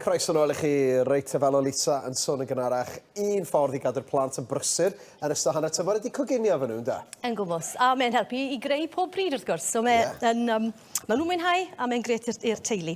Croeso nôl i chi. Reit, fel o Lisa yn sôn yn gynharach, un ffordd i gadw'r plant yn brysur yn ystod hanner tymor ydy coginio efo nhw, ynde? Yn gwmws. A mae'n helpu i greu pob pryd, wrth gwrs. So mae yeah. yn, um, maen nhw'n mwynhau a mae'n gret i'r teulu.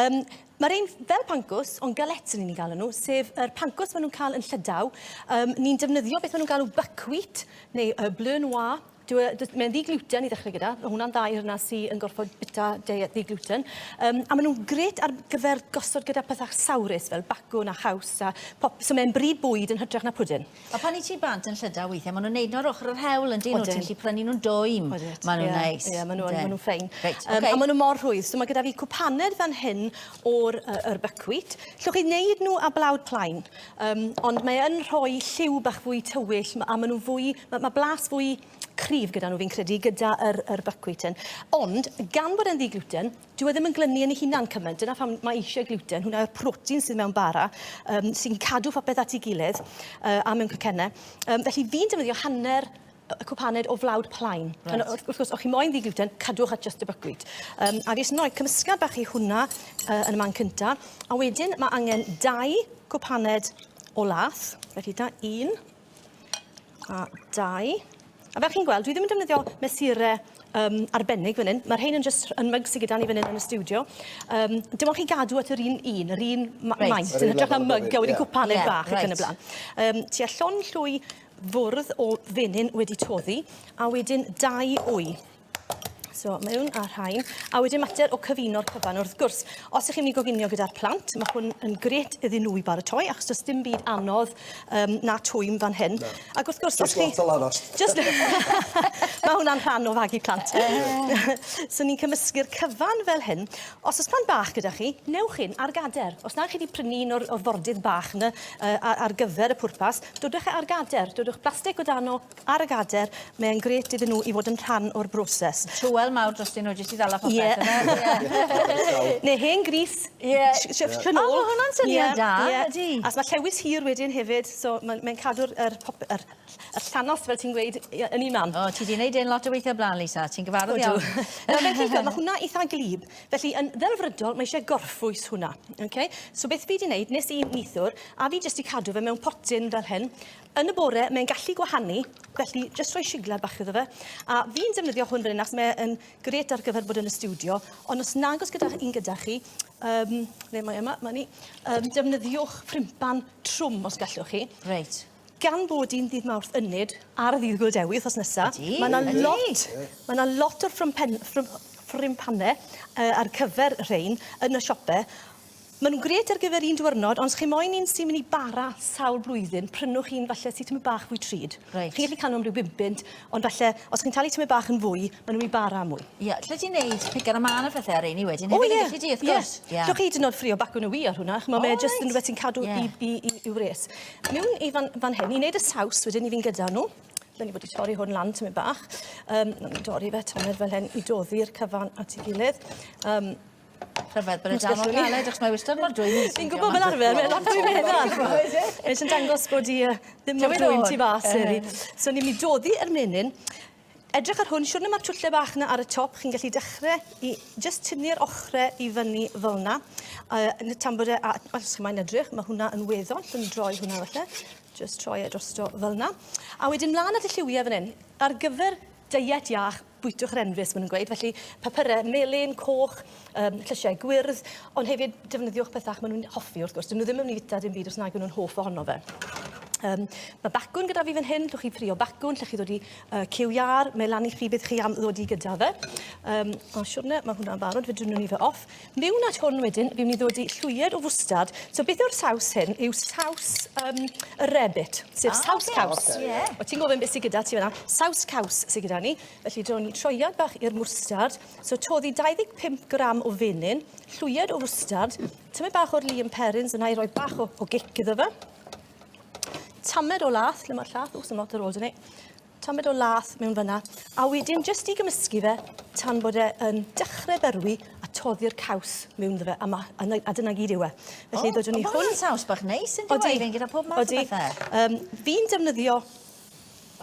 Um, Mae'r ein fel pancws, ond galets yn ni'n galw nhw, sef yr pancws maen nhw'n cael yn Llydaw. Um, ni'n defnyddio beth maen nhw'n galw buckwheat, neu uh, bleu noir, Dyw e... does... mae'n ddi-gluten i ddechrau gyda. Ma' hwnna'n dda i'r rheina sy yn gorfod bita diet ddi-gluten. Yym a ma' nhw'n grêt ar gyfer gosod gyda pethau sawrus fel bacwn a chaws a pop- so mae'n bryd bwyd yn hytrach na pwdin. A pan 'yt ti bant yn Llydaw weithie ma' nhw'n neud nhw ar ochr yr hewl yndyn nhw? Ti'n gallu prynu nhw'n dwym. Oeddyt. Ma' nhw'n neis. Ie ma' nhw yn ma' nhw'n ffein. Reit oce. A ma' nhw mor rhwydd. So ma' gyda fi cwpaned fan hyn o'r yy yr buckwheat. Llwch chi neud nhw â blawd plaen. Yym ond mae yn rhoi lliw bach fwy tywyll a ma' nhw'n fwy Ma' ma' blas fwy cryf gyda nhw fi'n credu gyda yr yr buckwheat hyn. Ond gan bod e'n ddi-gluten, dyw e ddim yn glynu yn ei hunan cymaint. Dyna pham mae eisiau gluten, hwnna yw'r protein sydd mewn bara, um, sy'n cadw phopeth at ei gilydd uh, a mewn cacennau. Um, felly fi'n defnyddio hanner y cwpaned o flawd plaen. Right. Wrth, wrth gwrs, o'ch chi moyn ddi-gluten, cadwch at just y buckwheat. Um, a fi eisiau rhoi cymysgad bach i hwnna uh, yn y man cynta. A wedyn mae angen dau cwpaned o lath. Felly da un, a dau. A fel chi'n gweld, dwi ddim yn defnyddio mesurau um, arbennig fan hyn. Mae'r rhain yn just yn myg sydd gyda ni fan hyn yn y studio. Um, dim ond chi gadw at yr un un, yr un ma right. maint, yn hytrach na myg a wedyn yeah. cwpaned yeah, bach right. ac yn y blaen. Um, tua llond llwy fwrdd o fenyn wedi toddi, a wedyn dau wy. So, mewn â rhain. A wedyn mater o cyfuno'r cyfan. Wrth gwrs, os ych chi'n mynd i goginio gyda'r plant, mae hwn yn gret iddyn nhw i baratoi, achos does dim byd anodd um, na twym fan hyn. No. Ac wrth gwrs, Just os chi... lot o lanast. Just... mae hwnna'n rhan o fagu plant. so ni'n cymysgu'r cyfan fel hyn. Os oes plant bach gyda chi, newch un ar gader. Os na chi wedi prynu un o'r, o'r fordydd bach yna uh, ar gyfer y pwrpas, dodwch e ar gader. Dodwch blastig o dano, Ar y gader, mae e'n grêt iddyn nhw i fod yn rhan o'r broses. Tywel mawr drostyn nhw jyst i ddala popeth Ie. yfe? Ie. Neu hen grys. Ie. Shiffto nôl. O ma' hwnna'n syniad da, ydi. A ma' llewys hir wedyn hefyd, so ma' mae'n cadw'r yr pop- yr y llanos fel ti'n gweud ie yn un man. O ti 'di neud hyn lot o weithie o'r bla'n Lisa, ti'n gyfarwydd iawn. Odw. Nawr fel chi'n gweld ma' hwnna itha glyb. Felly yn ddelfrydol mae isie gorffwys hwnna. Oce? So beth fi 'di neud, nes i nithwr, a fi jyst 'di cadw fe mewn potyn fel hyn. Yn y bore, mae'n gallu gwahanu, felly jyst rhoi siglad bach iddo fe. A fi'n defnyddio hwn fan hyn, achos mae yn grêt ar gyfer bod yn y stiwdio, ond os nag oes gyda un gyda chi, um, le mae yma, mae ni, um, defnyddiwch ffrimpan trwm os gallwch chi. Reit. Gan bod hi'n ddydd Mawrth ynyd ar y ddydd Gŵyl Dewi wythnos nesa, mae yna lot, mae yna lot o'r ffrimpannau uh, ar cyfer rhein yn y siopau. Maen nhw'n grêt ar gyfer un diwrnod, ond os chi moyn un sy'n mynd i bara sawl blwyddyn, prynwch un falle sydd tymed bach fwy trud. Reit. Chi'n gallu cael nhw am ryw bum punt, ond falle os chi'n talu tymed bach yn fwy, maen nhw'n mynd i bara mwy. Ie, lle ti'n neud pigan a mân a phethau ar rheini wedyn hefyd, yn gallu di, wrth gwrs. Ie. Llwch chi hyd yn oed ffrio bacwn y wy ar hwnna, ch'mo' mae e jyst yn rhywbeth sy'n cadw i i i i wres. Mewn i fan fan hyn, i wneud y saws wedyn i fi'n gyda nhw. Dylen ni fod 'di torri hwn lan tymed bach. Yym, nawn ni dorri fe tamed fel hyn i doddi'r cyfan at ei gilydd. Yym. Rhyfedd bod e dal mor galed achos mae wastad mor dwym yn Fi'n gwybod fel arfer, mae'n lot fwy meddal. Mae eisiau'n dangos bod i ddim mor dwym tu fas heddi. So ni'n mynd i doddi yr menyn. Edrych ar hwn, siwrne mae'r twlle bach yna ar y top, chi'n gallu dechrau i just tynnu'r ochrau i fyny fel yna. Uh, tan bod e, a, os chi'n mae'n edrych, mae hwnna yn weddol, llwn ni droi hwnna falle. Just troi e drosto fel yna. A wedyn mlaen at y lliwiau fan hyn. Ar gyfer Diet iach, bwytwch yr enfys, maen nhw'n gweud. Felly, papurau melyn, coch, um, llysiau gwyrdd, ond hefyd defnyddiwch pethau maen nhw'n hoffi, wrth gwrs. Dyn nhw ddim yn mynd i fita dim byd os nag nhw'n hoff ohono fe. Um, mae bacwn gyda fi fan hyn, llwch chi ffrio bacwn, llwch chi ddod i uh, cyw iâr, mae lan i chi beth chi am ddod i gyda fe. Um, o siwrne, mae hwnna'n barod, fe drwnwn ni fe off. Mewn at hwn wedyn, fi'n mynd i ddod i llwyed o fwstard. So beth yw'r saws hyn? Yw saws um, y rabbit, sef ah, saws okay. caws. Okay, yeah. O ti'n gofyn beth sydd gyda ti fyna? Saws caws sydd gyda ni. Felly dyna ni troiad bach i'r mwstard. So toddi 25 gram o fenyn, llwyed o fwstard, tymed bach o'r Liam Perrins yna i roi bach o, o gic iddo fe. Tamed o lath, lle mae'r llath? O, sy'n lot ar ôl dyn ni. Tamed o lath mewn fyna, a wedyn jyst i gymysgu fe tan bod e yn dechrau berwi a toddi'r caws mewn iddo fe, a, ma, a, a dyna gyd yw e. Felly oh, ddodwn ni hwn. Mae'n saws bach neis yn dweud, fe'n gyda pob math o bethau. Um, fi'n defnyddio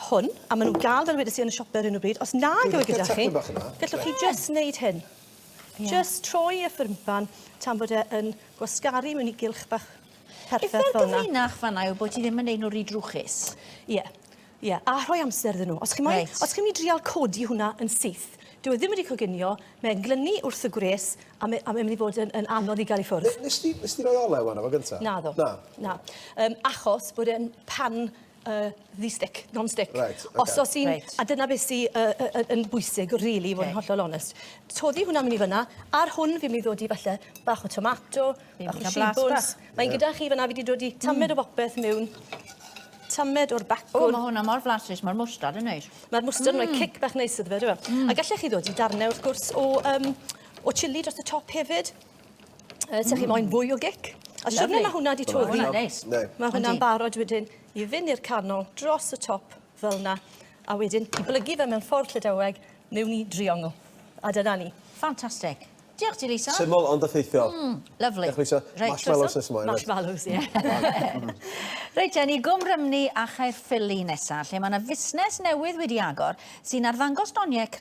hwn, a maen nhw'n gael fel wedes i yn y siopau ar hyn o bryd. Os nag yw e gyda chi, gallwch chi jyst wneud hyn. Ie. Just troi y ffrympan tan bod e yn gwasgaru mewn i gylch bach perffaith Ife'r fel 'na. gyfrinach fanna yw bod ti ddim yn neud nhw rhy drwchus. Ie. Ie, a rhoi amser iddyn nhw. Os chi moyn, Reit. os chi'n mynd i drial codi hwnna yn syth, dyw e ddim wedi coginio, mae'n glynu wrth y gwres, a mae, a mae'n mynd i fod yn, yn anodd i gael i ffwrdd. Nes ti, nes ti roi olew arno fo gynta? Naddo. Na. Na. Achos bod e'n pan ddi-stick, non-stick. Reit, ocê. Os oes un, Reit. a dyna beth sy'n yn bwysig, really, i fod yn Ocê. hollol onest. Toddi hwnna mynd i fyna, ar hwn fi'n mynd i ddod i falle bach o tomato, Fi'n bach o cael blas shibwns. bach. Mae'n gyda chi fyna, fi wedi dod i tamed o bopeth mewn, tamed o'r O, bacwn. mae hwnna mor flasus, mae'r mwstard yn neis. Mae'r mwstard yn rhoi cic bach neis iddo fe, dyw e? A gallech chi ddod i darnau, wrth gwrs, o, o chilli dros y top hefyd. Sa chi moyn fwy o gic. A siwrne Lovely. mae hwnna 'di Ma' toddi. hwnna'n neis. Nei. Mae hwnna'n Yndi. barod wedyn i fynd i'r canol dros y top fel 'na. A wedyn i blygu fe mewn ffordd Llydaweg mewn i driongl. A dyna ni. Ffantastig. Diolch ti, Lisa. Syml ond effeithiol. Lovely. Diolch, Lisa. Reit, Marshmallows nes ymlaen. Marshmallows, ie. Reit, Jenny, Gwm Rhymni a Chaerffili nesa, lle mae yna fusnes newydd wedi agor sy'n arddangos doniau